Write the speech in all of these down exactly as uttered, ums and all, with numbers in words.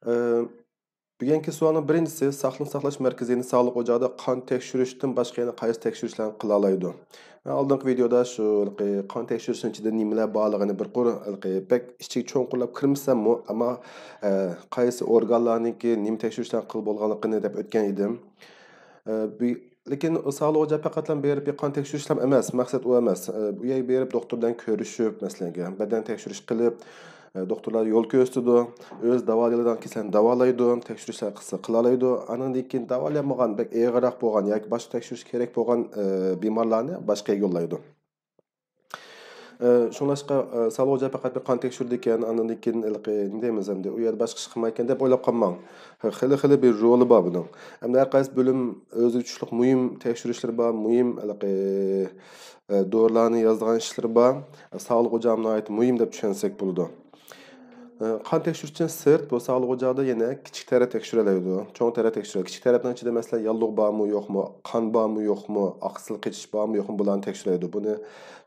ئە، بۈگۈنكى سوئالنىڭ بىرىنچىسى، ساقلىقنى ساقلاش مەركىزى، يەنى ساغلىق ئوچىقىدا قان تەكشۈرۈشتىن باشقا يەنە قايسى تەكشۈرۈشلەرنى قىلالايدۇ؟ مەن ئالدىنقى ۋىدېودا شۇ قان تەكشۈرۈشنىڭ ئىچىدە نېمىلەر بارلىقىنى بىر قۇر، بەك ئىچىگە چوڭقۇرلاپ كىرمىسەممۇ، ئەمما، ئە، قايسى ئورگانلارنىڭكى نېمە تەكشۈرۈشلەرنى قىلىپ بولغانلىقىنى دەپ ئۆتكەن ئىدىم. ئە، بى-، لېكىن ساغلىق ئوچىقىغا پەقەتلا بېرىپ بىر قان تەكشۈرۈشلەر ئەمەس، مەقسەت ئۇ ئەمەس. ئە، ئۇ يەرگە بېرىپ دوختۇر بىلەن كۆرۈشۈپ، مەسىلەن، بەدەن تەكشۈرۈش قىلىپ، ئە، دوختۇرلار يول كۆرسىتىدۇ، ئۆزى داۋالايدىغان كېسەلنى داۋالايدۇ، تەكشۈرۈشلەر قىلسا قىلالايدۇ. ئاندىن كېيىن داۋالىيالمىغان، بەك ئېغىرراق بولغان ياكى باشقا تەكشۈرۈش كېرەك بولغان، ئە، بىمارلارنى باشقا يەرگە يوللايدۇ. ئە، شۇڭلاشقا، ئە، ساغلىق ئوچىقى پەقەت بىر قان تەكشۈرىدىكەن، ئاندىن كېيىن ھېلىقى نېمە دەيمىز ئەمدى، ئۇ يەردە باشقا ئىش قىلمايكەن دەپ ئويلاپ قالماڭ. خېلى، خېلى بىر رولى بار بۇنىڭ. ئەمدى ھەر قايسى بۆلۈم ئۆزىگە تۇشلۇق مۇھىم تەكشۈرۈشلىرى بار، مۇھىم ھېلىقى، ئە، دورىلارنى يازىدىغان ئىشلىرى بار. ساغلىق ئوچىقى ناھايىتى مۇھىم دەپ چۈشەنسەك بولىدۇ. ئە، قان تەكشۈرۈشتىن سىرت، بۇ ساغلىق ئوچىقىدا يەنە كىچىك تەرەت تەكشۈرەلەيدۇ، چوڭ تەرەت تەكشۈرەلەيدۇ. كىچىك تەرەتنىڭ ئىچىدە، مەسىلەن، ياللۇغ بارمۇ، يوقمۇ، قان بارمۇ، يوقمۇ، ئاقسىل قېتىش بارمۇ، يوقمۇ، بۇلارنى تەكشۈرەلەيدۇ. بۇنى،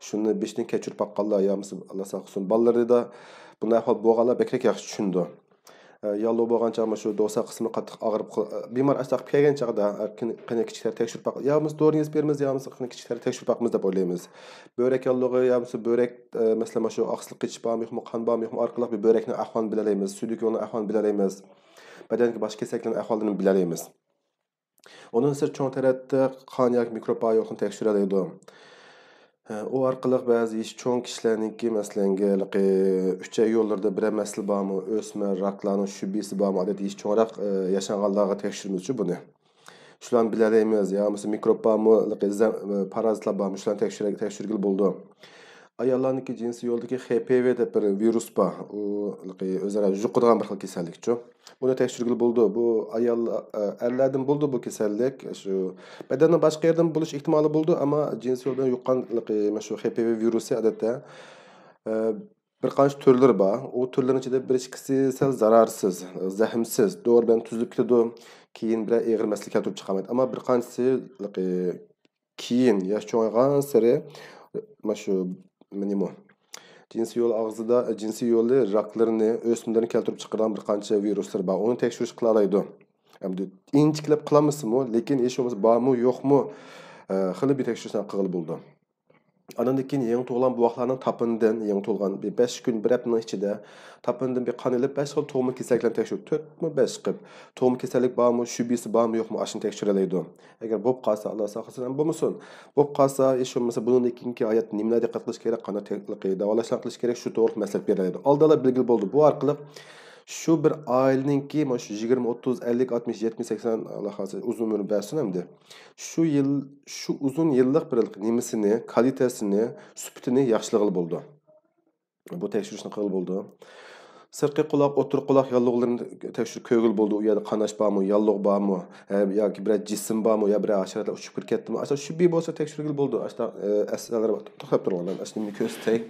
شۇنى بېشىدىن كەچۈرۈپ باققانلار يا بولمىسا، ئاللا ساقلىسۇن، بالىلىرىدا بۇنداق ئەھۋال بولغانلار بەكرەك ياخشى چۈشىنىدۇ. ئە، ياللۇغ بولغان چاغ، مۇشۇ دوۋساق قىسمى قاتتىق ئاغرىپ قال-، ئە، بىمار ئاشۇنداق كەلگەن چاغدا، ئە، قېنى، قېنى كىچىك تەرەت تەكشۈرۈپ باق-، يا بولمىسا دورىنى يېزىپ بېرىمىز، يا بولمىسا قېنى كىچىك تەرەت تەكشۈرۈپ باقىمىز دەپ ئويلايمىز. بۆرەك ياللۇغى يا بولمىسا بۆرەك، ئە، مەسىلەن، مۇشۇ ئاقسىل قېتىش بارمۇ يوقمۇ، قان بارمۇ يوقمۇ ئارقىلىق بىر بۆرەكنىڭ ئەھۋالىنى بىلەلەيمىز، سۈيدۈك يولنىڭ ئەھۋالىنى بىلەلەيمىز، بەدەندىكى باشقا كېسەكلەرنىڭ ئەھۋالىنى بىلەلەيمىز. ئۇنىڭ سىرت چوڭ تەرەتتە قان ياكى مىكروب بار يوقىنى تەكشۈرەلەيدۇ. ئۇ ئارقىلىق بەزى يېشى چوڭ كىشىلەرنىڭكى، مەسىلەن، ھېلىقى ئۈچەي يوللىرىدا بىرەر مەسىلە بارمۇ، ئۆسمە راكلارنىڭ شۈبھىسى بارمۇ، ئادەتتە يېشى چوڭراق، ئە، ياشانغانلارغا تەكشۈرىمىزچۇ بۇنى. شۇلارنى بىلەلەيمىز، يا بولمىسا مىكروب بارمۇ، ھېلىقى زە-، ئە، پارازىتلار بارمۇ، شۇلارنى تەكشۈرە-، تەكشۈرگىلى بولىدۇ. ئاياللارنىڭكى جىنسىي يولدىكى خې پې ۋې دەپ بىر ۋىرۇس بار. ئۇ ھېلىقى ئۆزئارا يۇقىدىغان بىر خىل كېسەللىكچۇ. ئۇنى تەكشۈرگىلى بولىدۇ. بۇ ئايال، ئە، ئەرلەردىن بولىدۇ بۇ كېسەللىك. شۇ بەدەننىڭ باشقا يېرىدىن بولۇش ئېھتىمالى بولىدۇ، ئەمما جىنسىي يول بىلەن يۇققان، شۇ خې پې ۋې ۋىرۇسى ئادەتتە، ئە، بىر قانچە تۈرلىرى بار. ئۇ تۈرلەرنىڭ ئىچىدە بىر ئىككىسى سەل زەرەرسىز، زەخىمسىز، دورا بىلەن تۈزۈلۈپ كېتىدۇ. كېيىن بىرەر ئېغىر مەسىلە كەلتۈرۈپ چىقارمايدۇ. ئەمما بىر قانچىسى، كېيىن ياش چوڭايغانسېرى، مانا شۇ، نېمە، جىنسىي يول ئاغزىدا، جىنسىي يولى راكلىرىنى، ئۆسمىلىرىنى كەلتۈرۈپ چىقىرىدىغان بىر قانچە ۋىرۇسلار بار. ئۇنى تەكشۈرۈش قىلالايدۇ. ئەمدى ئىنچىكىلەپ قىلالمىسىمۇ، لېكىن ھېچ بولمىسا بارمۇ، يوقمۇ، ئە، خېلى بىر تەكشۈرۈشنى قىلغىلى بولىدۇ. ئاندىن كېيىن يېڭى تۇغۇلغان بوۋاقلارنىڭ تاپىنىدىن، يېڭى تۇغۇلغان بىر بەش كۈن، بىر ھەپتىنىڭ ئىچىدە تاپىنىدىن بىر قان ئېلىپ، بەش خىل تۇغما كېسەللىكلەرنى تەكشۈرۈپ، تۆتمۇ بەش قىلىپ، تۇغما كېسەللىك بارمۇ، شۈبھىسى بارمۇ، يوقمۇ، ئاشۇنى تەكشۈرەلەيدۇ. ئەگەر بولۇپ قالسا، ئاللا ساقلىسۇن، ھەم بولمىسۇن. بولۇپ قالسا، ھېچ بولمىسا بۇنىڭدىن كېيىنكى ھاياتتا نېمىلەر دىققەت قىلىش كېرەك، قانداق تېخنىكىلىق داۋالاشلارنى قىلىش كېرەك، شۇ توغرىلىق مەسلىھەت بېرىلىدۇ. ئالدىنلا بىلگىلى بولىدۇ. بۇ ئارقىلىق شۇ بىر ئائىلىنىڭكى مانا شۇ يىگىرمە، ئوتتۇز، ئەللىك، ئاتمىش، يەتمىش، سەكسەن، ئاللا خالىسا ئۇزۇن ئۆمۈر بەرسۇن ئەمدى. شۇ يىل، شۇ ئۇزۇن يىللىق بىر نېمىسىنى، كالىتېسىنى، سۈپىتىنى ياخشىلىغىلى بولىدۇ. بۇ تەكشۈرۈشنى قىلغىلى بولىدۇ. سىرتقى قۇلاق، ئوتتۇرا قۇلاق ياللۇغلىرىنى تەكشۈرۈپ كۆرگىلى بولىدۇ. ئۇ يەردە قان ئاش بارمۇ، ياللۇغ بارمۇ، ھە، ياكى بىرەر جىسىم بارمۇ، يا بىرەر ھاشاراتلار ئۇچۇپ كىرىپ كەتتىمۇ؟ ئاشۇنداق شۈبھە بولسا تەكشۈرگىلى بولىدۇ. ئاشۇنداق، ئە، ئەسلىھەلەر بار. توختاپ تۇرۇڭ، مەن ئاشۇنى كۆرسىتەي.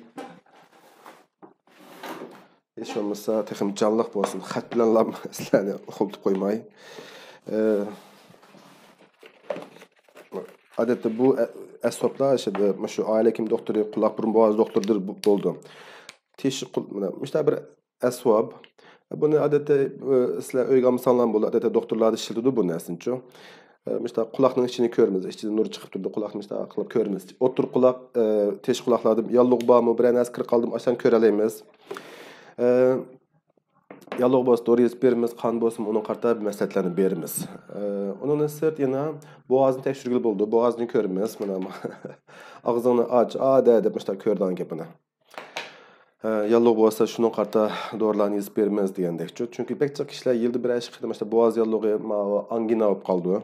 ھېچ بولمىسا تېخىمۇ جانلىق بولسۇن. خەت بىلەنلا سىلەرنى ئۇخلىتىپ قويماي. ئە، ئادەتتە بۇ ئە-، ئەسۋابلار ئىچىدە مۇشۇ ئائىلە ھېكىم دوختۇرى، قۇلاق بۇرۇن بوغاز دوختۇرىدۇر بۇ-، بولىدۇ. تېشى قۇل-، مانا مۇشۇنداق بىر ئەسۋاب. بۇنى ئادەتتە، ئە، سىلەر ئۆيگە ئالمىساڭلار بولىدۇ. ئادەتتە دوختۇرلاردا ئىشلىتىدۇ بۇ نەرسىنىچۇ. ئە، مۇشۇنداق قۇلاقنىڭ ئىچىنى كۆرىمىز. ئىچىدىن نۇر چىقىپ تۇرىدۇ. قۇلاقنى مۇشۇنداق قىلىپ كۆرىمىز. ئوتتۇرا قۇلاق، ئە، تېشى قۇلاقلاردا ياللۇغ بارمۇ، بىرەر نەرسە كىرىپ قالدىمۇ، ئاشۇلارنى كۆرەلەيمىز. ئە، ياللۇغ بولسا دورا يېزىپ بېرىمىز، قان بولسىمۇ ئۇنىڭغا قارىتا بىر مەسلىھەتلەرنى بېرىمىز. ئە، ئۇنىڭدىن سىرت يەنە بوغازنى تەكشۈرگىلى بولىدۇ. بوغازنى كۆرىمىز. مانا، ئاغزىڭنى ئاچ، ئادە دەپ مۇشۇنداق كۆرىدىغان گەپ مانا. ھە، ياللۇغ بولسا شۇنىڭغا قارىتا دورىلارنى يېزىپ بېرىمىز دېگەندەكچۇ. چۈنكى بەك جىق كىشىلەر يىلدا بىرەر ئىككى قېتىم مۇشۇنداق بوغاز ياللۇغى، ماۋۇ ئانگىنا بولۇپ قالىدۇ.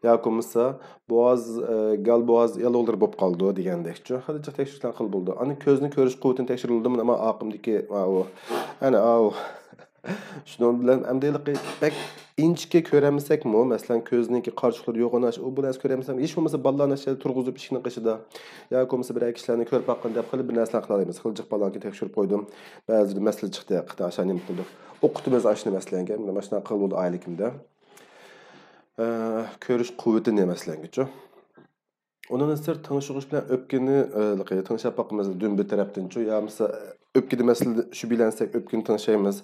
ياكى بولمىسا بوغاز، ئە، گال بوغاز ياللۇغلىرى بولۇپ قالىدۇ دېگەندەكچۇ. خېلى جىق تەكشۈرۈشلەرنى قىلىپ بولىدۇ. ئاندىن كۆزنى كۆرۈش قۇۋۋىتىنى تەكشۈرۈپ بولىدۇ. مانا ئارقامدىكى ماۋۇ. ئەنە ئاۋۇ. شۇنىڭ بىلەن ئەمدى ھېلىقى بەك ئىنچىكە كۆرەلمىسەكمۇ، مەسىلەن، كۆزنىڭكى قارىچۇقلىرى يوغىناش، ئۇ بۇ نەرسە كۆرەلمىسەم، ھېچ بولمىسا بالىلارنى ئاشۇ يەردە تۇرغۇزۇپ ئىشىكنىڭ قېشىدا ياكى بولمىسا بىرەر كىشىلەرنى كۆرۈپ باققىن دەپ خېلى بىر نەرسىلەر قىلالايمىز. خېلى جىق بالىلارنى تەكشۈرۈپ قويدۇم. بەزىدە مەسىلە چىقتى، ھەقىقەتەن ئاشۇ نېمە قىلدۇق. ئوقۇتىمىز ئاشۇنى مەسىلەنگە، مانا شۇنداق قىلىۋالدى ئائىلىكىمدە. ئە، كۆرۈش قۇۋۋىتىنى مەسىلەنگىچۇ. ئۇنىڭدىن سىرت تىڭشىغۇچ بىلەن ئۆپكىنى، ئە، تىڭشاپ باقىمىز دۈمبە تەرەپتىنچۇ، يا بولمىسا ئۆپكىدە مەسىلە شۈبھىلەنسەك ئۆپكىنى تىڭشايمىز.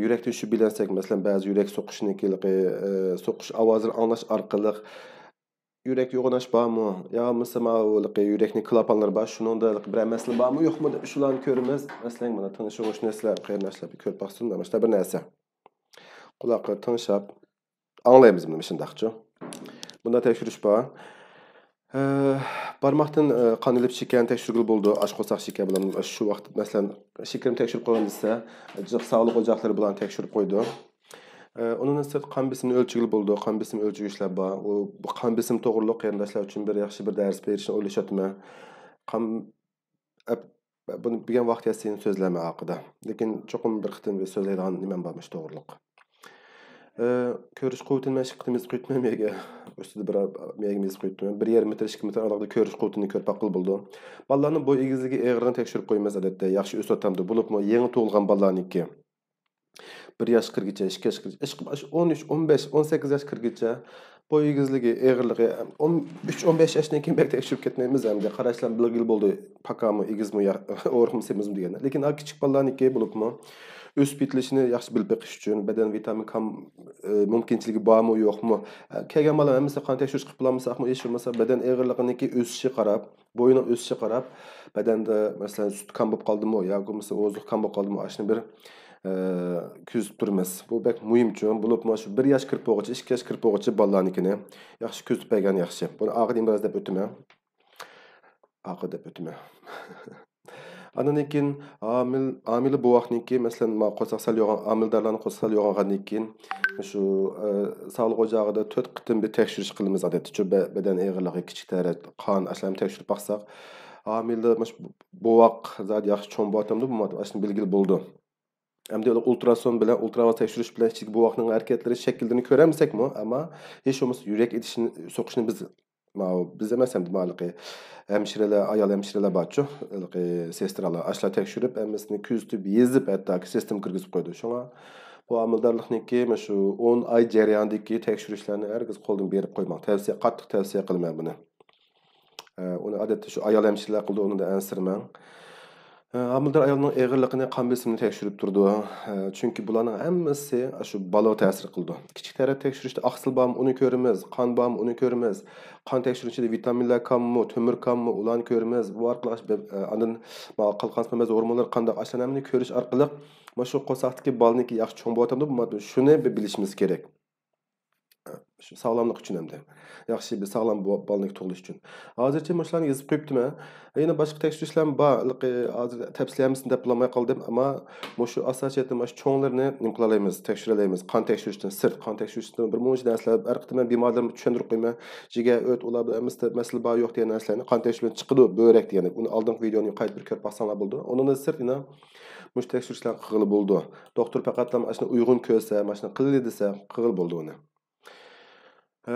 يۈرەكتىن شۈبھىلەنسەك، مەسىلەن، بەزى يۈرەك سوقۇشنىڭكى، ئە، سوقۇش ئاۋازىنى ئاڭلاش ئارقىلىق يۈرەك يوغىناش بارمۇ؟ يا بولمىسا ماۋۇ يۈرەكنىڭ كلاپانلىرى بار، شۇنىڭدا بىرەر مەسىلە بارمۇ يوقمۇ دەپ شۇلارنى كۆرىمىز. مەسىلەن، مانا تىڭشىغۇچ نەرسىلەر، قېرىنداشلار بىر كۆرۈپ باقسۇن، مانا شۇنداق بىر نەرسە. قۇلاققا تىڭشاپ ئاڭلايمىز بۇنى مۇشۇنداقچۇ. بۇندا تەكشۈرۈش بار. ئە، بارماقتىن، ئە، قان ئېلىپ شېكەرنى تەكشۈرگىلى بولىدۇ. ئاچ قورساق شېكەر بىلەن شۇ ۋاقىت، مەسىلەن، شېكىرىم تەكشۈرۈپ قويغان دېسە، جىق ساغلىق ئوچاقلىرى بۇلارنى تەكشۈرۈپ قويىدۇ. ئە، ئۇنىڭدىن سىرت قان بېسىمىنى ئۆلچىگىلى بولىدۇ. قان بېسىمى ئۆلچىگۈچلەر بار. ئۇ، بۇ قان بېسىمى توغرۇلۇق قېرىنداشلار ئۈچۈن بىر ياخشى بىر دەرس بېرىشنى ئويلىشىۋاتىمەن. قان ئەپ-، بۇنى بۈگۈن ۋاقىت يەتسە يەنە سۆزلەيمەن ئارقىدا. لېكىن چوقۇم بىر قېتىم سۆزلەيدىغان نېمەم بار مۇشۇ توغرۇلۇق. ئە، كۆرۈش قۇۋۋىتىنى مەن ئىككى قېتىم يېزىپ قويۇپتىمەن يەرگە. ئۈستىدە بىر يەرگە يېزىپ قويۇپتىمەن. بىر يېرىم مېتىر، ئىككى مېتىر ئارىلىقىدا كۆرۈش قۇۋۋىتىنى كۆرۈپ باققىلى بولىدۇ. بالىلارنىڭ بوي ئېگىزلىكى، ئېغىرلىقىنى تەكشۈرۈپ قويىمىز ئادەتتە. ياخشى ئۆسۈۋاتامدۇ؟ بولۇپمۇ يېڭى تۇغۇلغان بالىلارنىڭكى. بىر ياش كىرگىچە، ئىككى ياش كىرگىچە، ئىشقىلىپ ئاشۇ ئون ئۈچ، ئون بەش، ئون سەككىز ياش كىرگىچە بوي ئېگىزلىكى، ئېغىرلىقى، ئون ئۈچ، ئون بەش ياشتىن كېيىن بەك تەكشۈرۈپ كەتمەيمىز ئەمدى. قاراشلار بىلگىلى بولدى، پاكامۇ، ئېگىزمۇ، يا-، ئورۇقمۇ، سېمىزمۇ دېگەندە. لېكىن ئا كىچىك بالىلارنىڭكى بولۇپمۇ ئۆسۈپ يېتىلىشىنى ياخشى بىلىپ بېقىش ئۈچۈن، بەدەن ۋىتامىن كام، ئى، مۇمكىنچىلىكى بارمۇ، يوقمۇ؟ ئە، كەلگەن بالىلار ھەممىسى قان تەكشۈرۈش قىلىپ بولالمىساقمۇ، ھېچ بولمىسا بەدەن ئېغىرلىقىنىڭكى ئۆسۈشىگە قاراپ، بويىنىڭ ئۆسۈشىگە قاراپ، بەدەندە، مەسىلەن، سۈت كام بولۇپ قالدىمۇ ياكى بولمىسا ئوزۇق كام بولۇپ قالدىمۇ، ئاشۇنى بىر، ئە، كۆزىتىپ تۇرىمىز. بۇ بەك مۇھىمچۇ. بولۇپمۇ شۇ بىر ياش كىرىپ بولغۇچە، ئىككى ياش كىرىپ بولغۇچە بالىلارنىڭكىنى ياخشى كۆزىتىپ بەرگەن ياخشى. بۇنى ئارقىدىن بىراز دەپ ئۆتىمەن. ئارقىدا دەپ ئۆتىمەن. ئاندىن كېيىن ھامىل-، ھامىلە بوۋاقنىڭكى، مەسىلەن، ما-، قورساق سەل يوغان، ھامىلىدارلارنىڭ قورساق سەل يوغانغاندىن كېيىن، شۇ، ئە، ساغلىق ئوچىقىدا تۆت قېتىم بىر تەكشۈرۈش قىلىمىز ئادەتتە. شۇ بە-، بەدەن ئېغىرلىقى، كىچىك تەرەت، قان، ئاشۇلارنى تەكشۈرۈپ باقساق، ھامىلە مۇشۇ بوۋاق زادى ياخشى چوڭ بولۇۋاتامدۇ، بولمايۋاتامدۇ، ئاشۇنى بىلگىلى بولىدۇ. ئەمدى ئۇلتراسون بىلەن، ئۇلترا ئاۋاز تەكشۈرۈش بىلەن ئىچىدىكى بوۋاقنىڭ ھەرىكەتلىرى، شەكىللىرىنى كۆرەلمىسەكمۇ، ئەمما ھېچ بولمىسا يۈرەك ئېتىشىنى، سوقۇشىنى بىز، ماۋۇ، بىز ئەمەس ئەمدى، ماۋۇ ھېلىقى ھەمشىرىلەر، ئايال ھەمشىرىلەر بارچۇ، ھېلىقى سېسترالار، ئاشۇلار تەكشۈرۈپ، ھەممىسىنى كۆزىتىپ، يېزىپ، ھەتتاكى سىستېما كىرگۈزۈپ قويىدۇ. شۇڭا بۇ ھامىلىدارلىقنىڭكى مانا شۇ ئون ئاي جەريانىدىكى تەكشۈرۈشلەرنى ھەرگىز قولدىن بېرىپ قويماڭ. تەۋسىيە، قاتتىق تەۋسىيە قىلىمەن بۇنى. ئە، ئۇنى ئادەتتە شۇ ئايال ھەمشىرىلەر قىلىدۇ، ئۇنى ئەنسىرىمەڭ. ئە، ھامىلىدار ئايالنىڭ ئېغىرلىقىنى، قان بېسىمىنى تەكشۈرۈپ تۇرىدۇ. ئە، چۈنكى بۇلارنىڭ ھەممىسى شۇ بالىغا تەسىر قىلىدۇ. كىچىك تەرەت تەكشۈرۈشتە ئاقسىل بارمۇ، ئۇنى كۆرىمىز، قان بارمۇ، ئۇنى كۆرىمىز، قان تەكشۈرۈشىدە ۋىتامىنلار كاممۇ، تۆمۈر كاممۇ، ئۇلارنى كۆرىمىز. بۇ ئارقىلىق، ئە، ئاندىن ما-، قالقان سىڭىش ھورمونلىرى قانداق، ئاشۇلارنى ھەممىنى كۆرۈش ئارقىلىق، مانا شۇ قورساقتىكى بالىنىڭكى ياخشى چوڭ بولۇۋاتامدۇ، بولمايۋاتامدۇ، شۇنى بىر بىلىشىمىز كېرەك. شۇ ساغلاملىق ئۈچۈن ئەمدى. ياخشى بىر ساغلام بو-، بالىنىڭكى تۇغۇلۇشى ئۈچۈن. ھازىرچە مۇشۇلارنى يېزىپ قويۇپتىمەن. يەنە باشقا تەكشۈرۈشلەرمۇ بار. ھېلىقى ھازىر تەپسىلىي ھەممىسىنى دەپ بولالماي قالدىم. ئەمما مۇشۇ ئاساسىي جەھەتتىن مۇشۇ چوڭلىرىنى نېمە قىلالايمىز، تەكشۈرەلەيمىز. قان تەكشۈرۈشتىن سىرت، قان تەكشۈرۈشتىن بىر مۇنچە نەرسىلەر، ھەر قېتىم مەن بىمارلىرىمغا چۈشەندۈرۈپ قويىمەن. جىگەر، ئۆت، ئۇلار بىلەن ھەممىسىدە مەسىلە بار يوق دېگەن نەرسىلەرنى، قان تەكشۈرۈشتىن چىقىدۇ، بۆرەك دېگەن. ئۇنى ئالدىنقى ۋىدېونى قايتا بىر كۆرۈپ باقساڭلار بولىدۇ. ئۇنىڭدىن سىرت يەنە مۇشۇ تەكشۈرۈشلەرنى قىلغىلى بولىدۇ. دوختۇر پەقەتلا ئاشۇنى ئۇيغۇن كۆرسە، ماشۇنى قىلىلى دېسە، قىلغىلى بولىدۇ ئۇنى. ئە،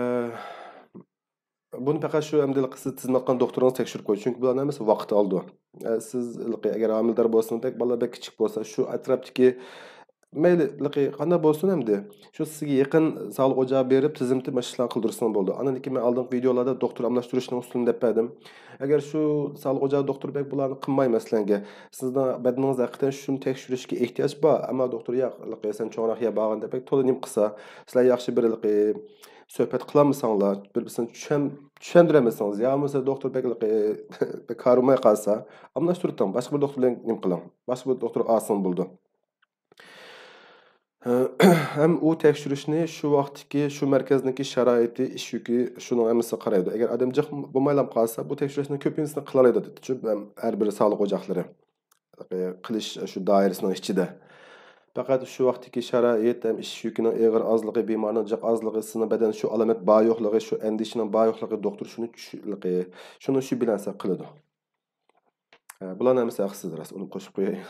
بۇنى پەقەت شۇ ئەمدى سىز تىزىملاتقان دوختۇرىڭىز تەكشۈرۈپ قويىدۇ، چۈنكى بۇلارنىڭ ھەممىسى ۋاقىت ئالىدۇ. ئە، سىز ھېلىقى ئەگەر ھامىلىدار بولسىڭىز، بەك، بالىلار بەك كىچىك بولسا، شۇ ئەتراپتىكى، مەيلى، ھېلىقى قانداق بولسۇن ئەمدى، شۇ سىزگە يېقىن ساغلىق ئوچىقىغا بېرىپ، تىزىملىتىپ مانا شۇ ئىشلارنى قىلدۇرسىڭىز بولىدۇ. ئاندىن كېيىن مەن ئالدىنقى ۋىدېئولاردا دوختۇر ئالماشتۇرۇشنىڭ ئۇسۇلىنى دەپ بەردىم. ئەگەر شۇ ساغلىق ئوچىقى دوختۇرى بەك بۇلارنى قىلماي، مەسىلەنگە، سىزنىڭ بەدىنىڭىزدە ھەقىقەتەن شۇنى تەكشۈرۈشكە ئېھتىياج بار، ئەمما دوختۇر، ياق، ھېلىقى سەن چوڭراق يەر بارغىن دەپ بەك تولا نېمە قىلسا، سىلەر ياخشى بىر ھېلىقى سۆھبەت قىلالمىساڭلار، بىر-بىرسىنى چۈشەن-، چۈشەندۈرەلمىسىڭىز، يا بولمىسا دوختۇر بەك ھېلىقى بەك كارىماي قالسا، ئالماشتۇرۇۋېتىڭ، باشقا بىر دوختۇر بىلەن نېمە قىلىڭ، باشقا بىر دوختۇرغا ئالسىڭىز بولىدۇ. ھەم ئۇ تەكشۈرۈشنى شۇ ۋاقىتتىكى، شۇ مەركەزنىڭكى شارائىتى، ئىش يۈكى، شۇنىڭ ھەممىسىگە قارايدۇ. ئەگەر ئادەم جىق بولمايلا قالسا، بۇ تەكشۈرۈشنىڭ كۆپىنچىسىنى قىلالايدۇ، چۈنكى ھەر بىر ساغلىق ئوچاقلىرى قىلىش شۇ دائىرىسىنىڭ ئىچىدە. پەقەت شۇ ۋاقىتتىكى شارائىت ھەم ئىش يۈكىنىڭ ئېغىر ئازلىقى، بىمارنىڭ جىق ئازلىقى، سىزنىڭ بەدەندە شۇ ئالامەت بار يوقلۇقى، شۇ ئەندىشىنىڭ بار يوقلۇقى، دوختۇر شۇنى چۈش-، شۇنى شۈبھىلەنسە قىلىدۇ. ھە، بۇلارنىڭ ھەممىسى ھەقسىز راست، ئۇنى قوشۇپ قوياي.